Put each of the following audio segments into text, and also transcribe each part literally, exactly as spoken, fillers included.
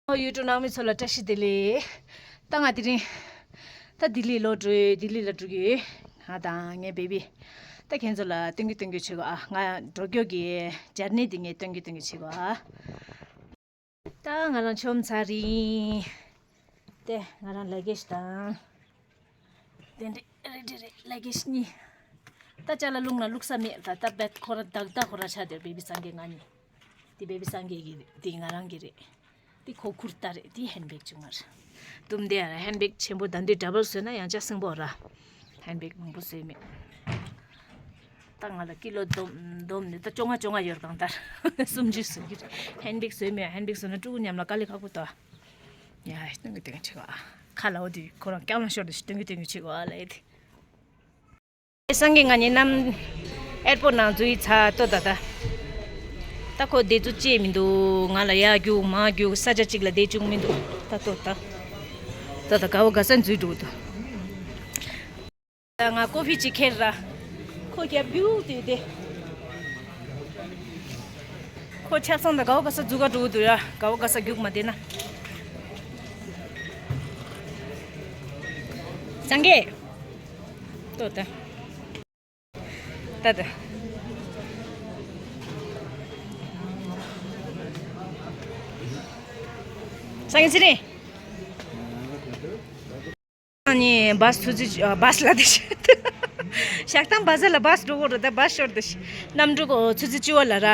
ཨོ་ཡུ་ཊུབ་ནང་མི་ཚོ་ལ་བཀྲ་ཤིས་བདེ་ལེགས། ད་ང་དེ་རིང་ད་ལྡི་ལི་ལོག་འགྲོ་ཡོད། ལྡི་ལི་ལ་འགྲོ་གི་ཡོད། ང་དང་ངའི་བེ་བི། ད་ཁྱེད་ཚོ་ལ་སྟོན་གི་སྟོན་གི་བྱེད་གོ་ཨ། ང་འགྲོ་རྒྱུ་གི་ཇར་ནི་དེ་ངས་སྟོན་གི་སྟོན་གི་བྱེད་གོ་ཨ། ད་ང་རང་ཆོམ་ཚར་རིང་། དེ་ང་རང་ལ་གེ་ཤི་དང་། དེ་འདྲ་རེད་རེད་རེད། ལ་གེ་ཤི་གཉིས། ད་ཅ་ལག་བླུགས་ན་བླུགས་ས་མེད། ད་ད་བེད་ཁོ་ར་བདག་ད་ཁོ་ར་ཆ་དེར་བེ་བི་སངས་རྒྱས་ང་གཉིས། དེ་བེ་བི་སངས་རྒྱས་ཀྱི་རེད། དེ་ང་རང་གི་རེད། དེ་ཁོ་ཁུར་ཏ་རེད། དེ་ཧེན་བེག་བྱུང་བ་རེད། དུམ་དེ་ཧེན་བེག་ཆེན་པོ་ད་འདི་ཌ་བལ་བཟོས་ན་ཡང་ཆ་སེང་པོ་ར། ཧེན་བེག་མང་པོ་བཟོས་མེད། ད་ང་ལ་ཀི་ལོ་བསྡོམས་བསྡོམས་ནས་ད་བཅོ་ལྔ་བཅོ་ལྔ་ཡོད་རེད། གང་ལྟར་སུམ་ཅུ་བཟོས་ཀྱི་རེད། ཧེན་བེག་བཟོས་མེད། ཧེན་བེག་བཟོས་ན་ཕྲུ་གུ་མཉམ་ལ་དཀའ་ལས་ཁག་པོ་ད། ཡ་སྟོན་གི་སྟོན་གི་བྱེད་གོ་ཨ། ཁ་ལ་འོ་དེ་ཁོ་རང་སྐྱང་ལ་ཤོར་དེ་ཞིག་སྟོན་གི་སྟོན་གི་བྱེད་གོ་ཨ་ལ་ཡ་དེ། སངས་རྒྱས་ང་གཉིས་རྣམ་ཨེར་པོར་ནང་འཛུལ་ཚར་ཏོ་ད་ད། ད་ཁོ་བསྡད་ཚུལ་ཅེས་མི་འདུག་ང་ལ་ཡར་རྒྱུག་མར་རྒྱུག་ས་ཆ་གཅིག་ལ་བསྡད་བཅུག་མི་འདུག་ད་ཏོ་ད། ད་ད་ག་བ་ག་ས་འཛུལ་འགྲོ་འདུག་ད་ང་ཀོ་ཕི་ཅིག་ཁྱེར་ར། ཁོ་རྒྱབ་རྒྱུག་དེ་དེ། ཁོ་ཆབ་གསང་དང་ག་བ་ག་ས་འཛུལ་ག་འགྲོ་འདུག་ཡ། ག་བ་ག་ས་རྒྱུག་མ་བསྡད་ན། སངས་རྒྱས། ཏོ་ད། ད་ད། སངས་རྒྱས་ཚེ་རིང་། ཨ་ནི་བཱས་ཚུར་ཚུར་བཱས་ལ་དེ་ཤི། ཤག་ཐང་བཱ་ཟ་ལ་བཱས་འགྲོ་གོ་རེད། ད་བཱས་ཤོར་དེ་ཤི། གནམ་གྲུ་གོ་ཚུར་ཚུར་བཅུ་བ་ལ་ར།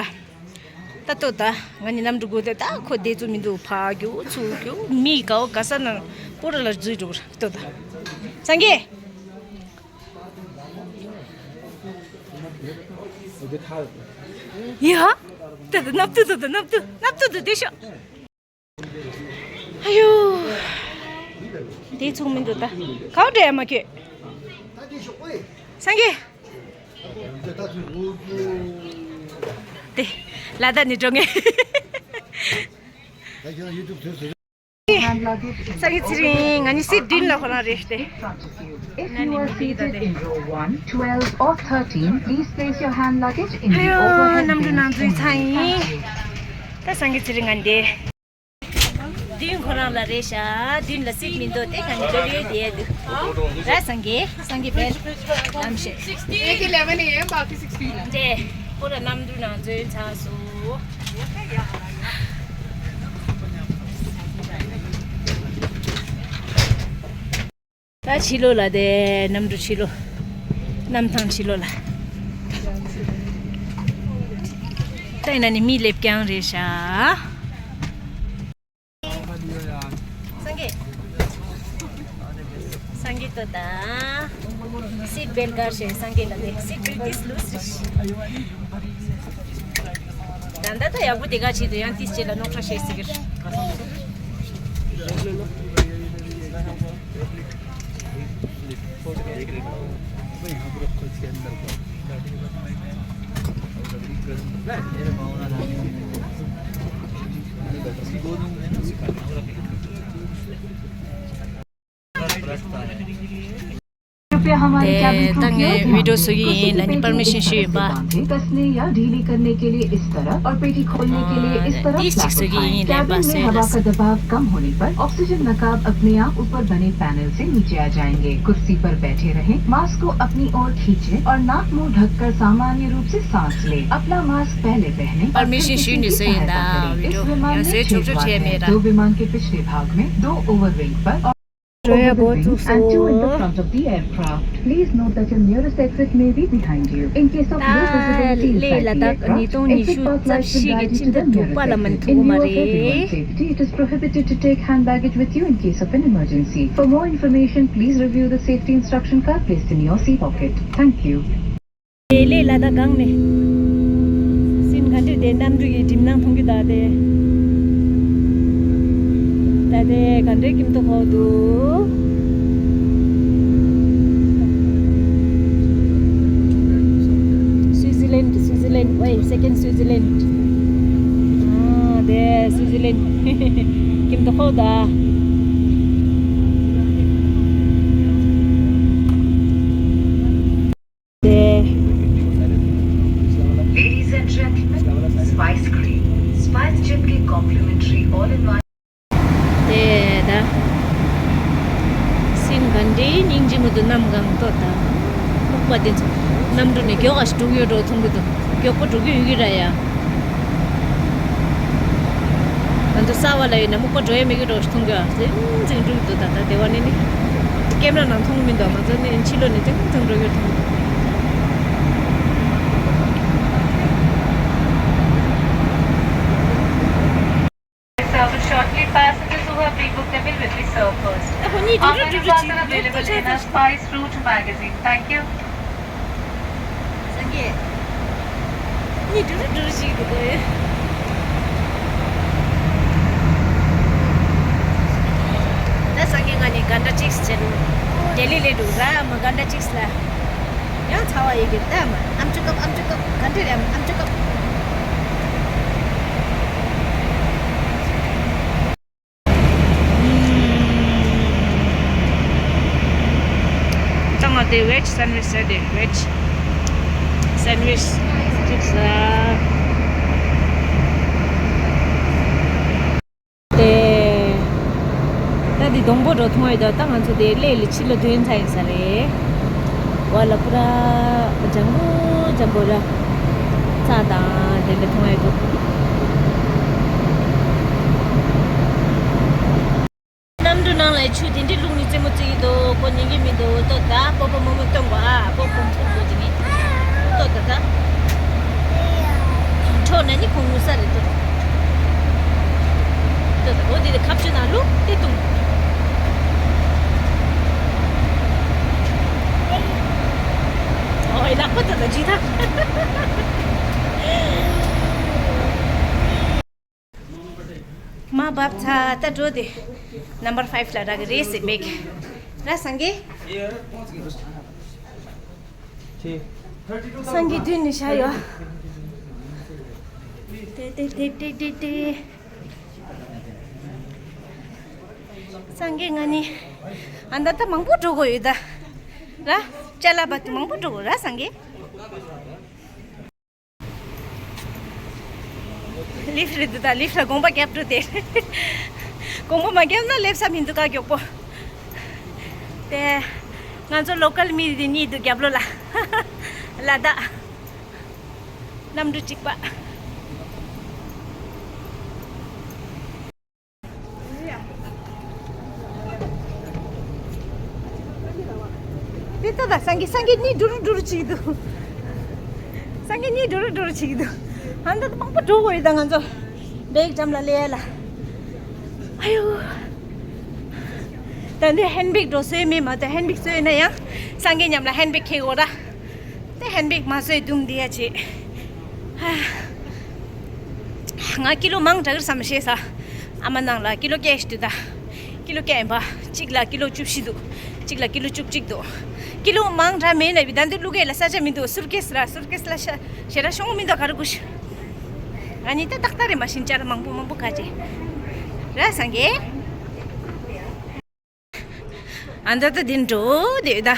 ད་ལྟོ་ད་ང་ནི་གནམ་གྲུ་གོ་དེ་ད་ཁོ་བསྡད་ཚུལ་མི་འདུག་ཕར་རྒྱུག་ཚུར་རྒྱུག་མི་ག་བ་ག་ས་ན་པོ་ར་ལ་འཛུལ་འགྲོ་གོ་རེད། ལྟོ་ད། སངས་རྒྱས། ཡ། ད་ད་ནབ་ཏུ་ད་ད་ནབ་ཏུ་ནབ་ཏུ་ད་དེ་ཤོ། ཨ་ཡོ། དེ་ཚུགས་མི་འདུག་ད། གའུ་འདྲ་ཡ་མ་ཁྱོད། སངས་རྒྱས། དེ། ལ་ད་ནི་འགྲོ་ངེས། སངས་རྒྱས་ཚེ་རིང་། ང་གཉིས་སི་ཊི་བདུན་ལ་ཁོ་རང་རེད་དེ། If you are seated in row one, twelve or thirteen, please place your hand luggage in the overhead bins only. Thank you. ད་སངས་རྒྱས་ཚེ་རིང་ང་འདི། བདུན་ཁོ་རང་ལ་རེད་ཤག་བདུན་ལ་སི་ཊི་མི་འདུག་དེ་གང་གི་འགྲོ་ཡོད་དེ་འདུག་ར་སངས་རྒྱས། སངས་རྒྱས་བེལ། ལམ་ཤེས། Ek eleven a m, baki sixteen. འདྲེ། ཁོ་ར་གནམ་གྲུ་ནང་འཛུལ་ཚར་སོང་། ད་ཕྱི་ལོགས་ལ་དེ་གནམ་གྲུ་ཕྱི་ལོགས། གནམ་ཐང་ཕྱི་ལོགས་ལ། ད་ཡིན་ན་ནི་མི་སླེབས་རྐྱང་རེད་ཤག་སངས་རྒྱས། སངས་རྒྱས་ལྟོས་དང་། སི་ཊི་བེལ་ག་རེ་བྱས། སངས་རྒྱས་ལ་དེ་སི་ཊི་བེལ་ཏིས་ལུས་རེད། ད་ལྟ་ད་ཡག་པོ་དེ་ག་བྱེད་དུ་ཡང་ཏིས་བྱེད་ལ་རྙོག་དྲ་བྱེད་ཟེར་གི་རེད། कृपया हमारे cabin crew की ओर ध्यान दें। उचित तरीके से बांधें, कसने या ढीली करने के लिए इस तरफ और पेटी खोलने के लिए इस तरफ flap उठाएं। Cabin में हवा का दबाव कम होने पर ऑक्सीजन नकाब अपने आप ऊपर बने पैनल से नीचे आ जाएंगे। कुर्सी पर बैठे रहें, मास्क को अपनी ओर खींचें और नाक मुंह ढककर सामान्य रूप से सांस लें। अपना मास्क पहले पहनें और फिर किसी की सहायता करें। इस विमान में छह द्वार हैं। दो विमान के पिछले भाग में, दो ओवरविंग पर और over the wing and two in the front of the aircraft. Please note that your nearest exit may be behind you. In case of low visibility inside the aircraft, exit path lights will guide you to the nearest exit. In view of everyone's safety, it is prohibited to take hand baggage with you in case of an emergency. For more information, please review the safety instruction card placed in your seat pocket. Thank you. དེ་ལས་ལ་ད་གང་ནས། སིན་ག་འདྲས་དེ་གནམ་གྲུ་ཡི་གྲིབ་ནང་མཐོང་རྒྱུ་ད་དེ། ད་དེ་ག་འདྲས་ཀྱིམ་ཏོ་ཁོག་འདུག་སུའི་ཛི་ལན། སུའི་ཛི་ལན། ཝེ། སེ་ཀེན་སུའི་ཛི་ལན། ཨ་དེ་སུའི་ཛི་ལན། ཀྱིམ་ཏོ་ཁོག་ད། Ladies and gentlemen, Spice Cream, Spice Gym के complimentary all in one। གང་ལྟོ་དང་། སྨུག་པ་དེ་ཚོ་གནམ་གྲུ་ནས་མགྱོགས་ཨ་ཞིག་འགྲོ་གི་ཡོད་འགྲོ་མཐོང་གི་འདུག་མགྱོགས་པོ་འགྲོ་གི་ཡོད་ཀྱི་ར་ཡ། ང་ཚོ་གསར་པ་ལ་ཡིན་ན་སྨུག་པ་འགྲོ་ཡ་མེད་ཀྱི་འགྲོ་ཞིག་མཐོང་གི་ཨ། ཟིང་ཟིང་འགྲོ་གི་འདུག་ད་ལྟ་དེ་བ་ནས་ནི། ཀེམ་ར་ནང་མཐོང་གི་མི་འདུག་ང་ཚོ་ནི་ཕྱི་ལོགས་ནས་ཟིང་ཟིང་འགྲོ་གི་མཐོང་གི་འདུག Served shortly. Passengers who have pre-booked their meal will be served first. ད་ཁོ་གཉིས་འགྲོ་འགྲོ་འགྲོ་འགྲོ་བྱེད་ཀྱི་འདུག་ད་ཆ་ཚང་། Spice Route magazine. Thank you. སངས་རྒྱས། གཉིས་འགྲོ་འགྲོ་འགྲོ་འགྲོ་བྱེད་ཀྱི་འདུག་གོ་ཡ། ད་སངས་རྒྱས་ང་གཉིས་ག་འདྲ་ཅིག་བྱེད་འདུག་ལྡི་ལི་ལས་འདུག་ར་མ་ག་འདྲ་ཅིག་ལ། ཡང་ཚ་བ་ཡི་གེ་ད་མ་ཨམ་ཅོ་ཀབ་ཨམ་ཅོ་ཀབ་ག་འདྲ་རེད་ཨམ་ཅོ་ཀབ། ད་ང་དེ་ཝེཇ་སན་ཝིཆ་ཟེར་དེ་ཝེཇ་སན་ཝིཆ་ཅིག་ཟ། དེ། ད་འདི་སྡོང་པོ་འགྲོ་མཐོང་ཡོད་ད། ད་ང་ཚོ་དེ་གླེ་ལ་ཕྱི་ལོགས་ཐོན་ཚར་ཡིན་ས་རེད། བ་ལ་པུ་ར་ལྗང་གུ་ལྗང་གུ་ར། ཚ་དང་དེ་འདྲ་མཐོང་ཡོད་འདུག་གནམ་གྲུ་ནང་ལ་ཆུ་དེ་འདྲའི་བླུགས་ནས་རྩེད་མོ་རྩེ་གི་འདུག་ཁོ་ཉན་གི་མི་འདུག་ལྟོས་ད། སྤོ་བོ་རྨོ་མོ་སྟོན་གོ་ཨ། སྤོ་བོ་ཁོང་ཚོ་འདུག་དེ་ནི། ལྟོས་ད་ད། འཕྲོ་ན་ནི་ཁོང་ངུ་ས་རེད་ལྟོས་ད། ལྟོས་ད། འོ་དེ་དེ་ཁབ་ཆུ་ནང་བླུགས་ཏེ་བཏུང་། ཨོ་ཡ་ལག་པ་ལྟོས་ད་ཇི་ད། མ་བབས་ཚ་ད་འགྲོ་དེ། Number five ལ་རག་གི་རེད་ཟེར་མེད་གི། ར་སངས་རྒྱས། སངས་རྒྱས་མདུན་ནས་བཞག་ཡོད། དེ་དེ་དེ་དེ་དེ་དེ། སངས་རྒྱས་ང་ནི། ཨ་ད་ད་མང་པོ་འགྲོ་དགོས་ཡོད་ད། ར། ཅ་ལག་པ་དེ་མང་པོ་འགྲོ་དགོས་ར་སངས་རྒྱས། ལིཕ་རེད་འདུག་ད། ལིཕ་ལ་དགོངས་པ་རྒྱབ་འགྲོ་དེ། དགོངས་པ་མ་རྒྱབ་ན་སླེབས་ས་མི་འདུག་ག་མགྱོགས་པོ། དེ། ང་ཚོ་ལོ་ཀལ་མི་དེ་གཉིས་འདུག་རྒྱབ་ལོགས་ལ། ལ་དྭགས། གནམ་གྲུ་གཅིག་པ། དེ་ལྟ་ད་སངས་རྒྱས་སངས་རྒྱས་གཉིས་འགྲོ་རུ་འགྲོ་རུ་བྱེད་ཀྱི་འདུག་སངས་རྒྱས་གཉིས་འགྲོ་རུ་འགྲོ་རུ་བྱེད་ཀྱི་འདུག་ཨ་ད་མང་པོ་འགྲོ་དགོས་ཡོད་ད་ང་ཚོ། བེག་འགྲམ་ལ་སླེབས་ཡ་ལ། ཨ་ཡོ། ད་འདི་ཧེན་བེག་འགྲོ་སྲོལ་མེད་མ་གཏོགས་ཧེན་བེག་སྲོལ་ཡོད་ན་ཡང་སངས་རྒྱས་མཉམ་ལ་ཧེན་བེག་འཁྱེར་དགོས་ར། དེ་ཧན་བེག་མ་བཟོས་དུམ་འདི་ཡ་བྱེད། ང་ཀི་ལོ་མང་དྲགས་བསམ་ཤེས་ས། ཨ་མ་ནང་ལ་ཀི་ལོ་བརྒྱད་ཞིག་འདུག་ད། ཀི་ལོ་བརྒྱད་ཡིན་པ། གཅིག་ལ་ཀི་ལོ་བཅུ་བཞི་འདུག་གཅིག་ལ་ཀི་ལོ་བཅུ་གཅིག་འདུག་ཀི་ལོ་མང་དྲགས་མེད་ན་བི་ད་འདི་བླུག་ཡས་ལ་ས་ཆ་མི་འདུག་སུར་ཀེས་ར་སུར་ཀེས་ལ་ཤ་ཞེ་དྲག་ཤོང་མི་འདུག་ག་རེ་དགོས་ཤི། ང་གཉིས་ད་ཏག་ཏག་རེད་མ་ཤིན་ཅ་ལ་མང་པོ་མང་པོ་ག་ཅེ། ར་སངས་རྒྱས། ཨ་ད་ད་འདི་འགྲོ་དེ་ད།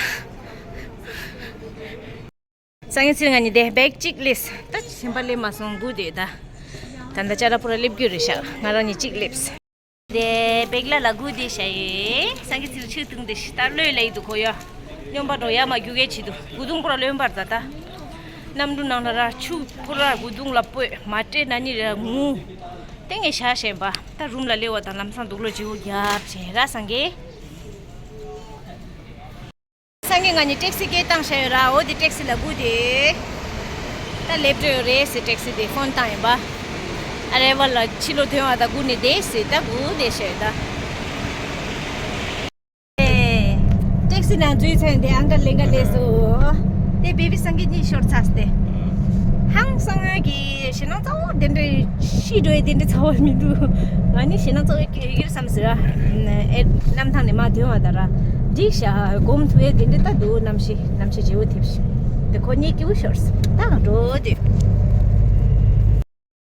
སང་ཉིན་ཚེ་རིང་ང་གཉིས་དེ་བེག་གཅིག་སླེབས། ད་གཞན་པ་སླེབས་མ་སོང་སྒུག་དེ་ད། ད་ད་ཅ་ལག་པུ་ར་སླེབས་རྒྱུ་རེད་ཤག་ང་རང་གཉིས་གཅིག་སླེབས། དེ་བེག་ལ་ལ་སྒུག་དེ་ཤ་ཡེ། སང་ཉིན་ཚེ་རིང་ཆུ་བཏུང་དེ་ཤི་ད་ལོས་ལ་ཡི་འདུག་གོ་ཡ། སྨྱོན་པ་འགྲོ་ཡ་མ་རྒྱུག་གེ་བྱེད་འདུག་སྒུག་དུང་པུ་ར་ལོན་པར་ད་ད། གནམ་གྲུ་ནང་ལ་ར་ཆུ་པུ་ར་སྒུག་དུང་ལ་སྤོས་མ་སྤྲད་ན་ནི་ར་ངུ། ཏེ་ངས་ཤ་ཞེན་པ་ད་རུམ་ལ་སླེབས་པ་དང་ལམ་སང་དུག་ལོ་བྱེའུ་རྒྱབ་བྱས་ར་སང་གེ། སང་གེ་ང་གཉིས་ཊེག་སི་སྐད་བཏང་བཞག་ཡོད་ར། འོ་དེ་ཊེག་སི་ལ་སྒུག་དེ། ད་སླེབས་འགྲོ་ཡོད་རེད་ཟེར་ཊེག་སི་དེ་ཕོན་བཏང་ཡིན་པ། ཨ་རེ་བ་ལ་ཕྱི་ལོགས་ཐོན་བ་ད་སྒུག་ནས་བསྡད་ཟེར་ད་སྒུག་བསྡད་བཞག་ཡོད་ད། ཨེ། ཊེག་སི་ནང་འཛུལ་ཚར་ཡིན་དེ་ཨང་ཀར་ལེན་ག་སླེབས་སོང་། དེ་བེ་བི་སང་གེ་གཉིས་ཤོར་ཚར་སྟེ། ཧང་སང་གི་ཞེད་སྣང་གཙོ་བོ་དེ་འདྲ་ཤི་འགྲོ་ཡི་དེ་འདྲ་ཚ་བ་མི་འདུག་ང་ནི་ཞེད་སྣང་གཙོ་བོ་ཡོད་ཀྱི་རེད་བསམ་ཟེར་ར། ཨེ་གནམ་ཐང་ནས་མར་ཐོན་བ་ད་ར། འགྲིག་ཤག་སྒོམ་ཐུབ་ཡས་དེ་འདྲ་ད་འདུག་གནམ་གཤིས་གནམ་གཤིས་བརྗེ་བོ་ཐེབས་ཤག་དེ་ཁོ་གཉིས་སྐྱིད་པོ་ཤོར་སོང་ད་ང་འགྲོ་དུས།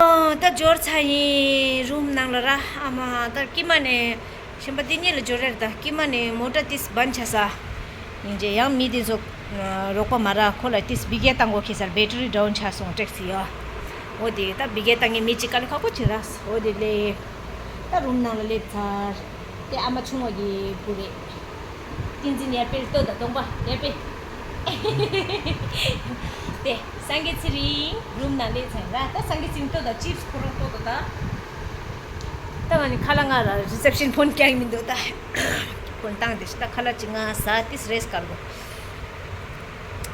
ཨ་ད་འབྱོར་ཚར་ཡིན་རུམ་ནང་ལ་ར། ཨ་མ་ད་དཀྱིལ་མ་ནས་གཞན་པ་འདི་གཉིས་ལ་འབྱོར་རེར་ད་དཀྱིལ་མ་ནས་མོ་ཊ་ཏིས་བན་ཆ་ས། ཡིན་རྗེས་ཡང་མི་དེ་ཚོ་རོགས་པ་མ་ར་ཁོ་ལ་ཏིས་བི་གེ་བཏང་གོ་ཁེ་སར་བེ་ཊི་རི་ཌའུན་ཆ་སོང་ཊེག་སི་ཡ། འོ་དེ་ད་བི་གེ་བཏང་གི་མི་གཅིག་དཀའ་ལས་ཁག་པོ་བྱེད་ར། འོ་དེ་ལས་ད་རུམ་ནང་ལ་སླེབས་ཚར། དེ་ཨ་མ་ཆུང་བ་གི་བུ་རེད། བསྟན་འཛིན་ཡར་སྤེལ་ལྟོ་དང་སྟོང་པ་ཡར་སྤེལ། དེ་སངས་རྒྱས་ཚེ་རིང་རུམ་ནང་སླེབས་ཚར་ར། ད་སངས་རྒྱས་ཚེ་རིང་ལྟོ་དང་ཅིབས་ཁོ་རང་ལྟོ་དང་ད། ད་ང་ནི་ཁ་ལག་ང་ལ་རི་སེབ་ཤན་ཕོན་རྐྱང་མི་འདུག་ད་ཕོན་བཏང་དེ་ད་ཁ་ལག་ཅིག་ང་ཟ་ཏིས་རེས་དཀར་གོ།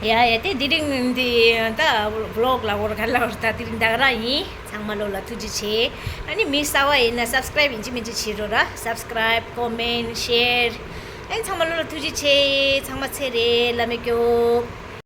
ཡ་ཡ་དེ་དེ་རིང་འདི་ད་ཝི་ལོག་ལ་འོར་ག་ལ་འོར་ད་དེ་རིང་ད་ག་ར་ཡིན། ཚང་མ་ལོ་ལ་ཐུགས་རྗེ་ཆེ། ཨ་ནི་མི་གསར་བ་ཡིན་ན་སབ་སི་ཀ་རེབ་ཡིན་གཅིག་མིན་གཅིག་བྱེད་རོགས་ར། སབ་སི་ཀ་རེབ་ཀོ་མེན་ཤེར། ཨ་ནི་ཚང་མ་ལོ་ལ་ཐུགས་རྗེ་ཆེ། ཚང་མ་ཚེ་རིང་ལ་མི་སྐྱོབ།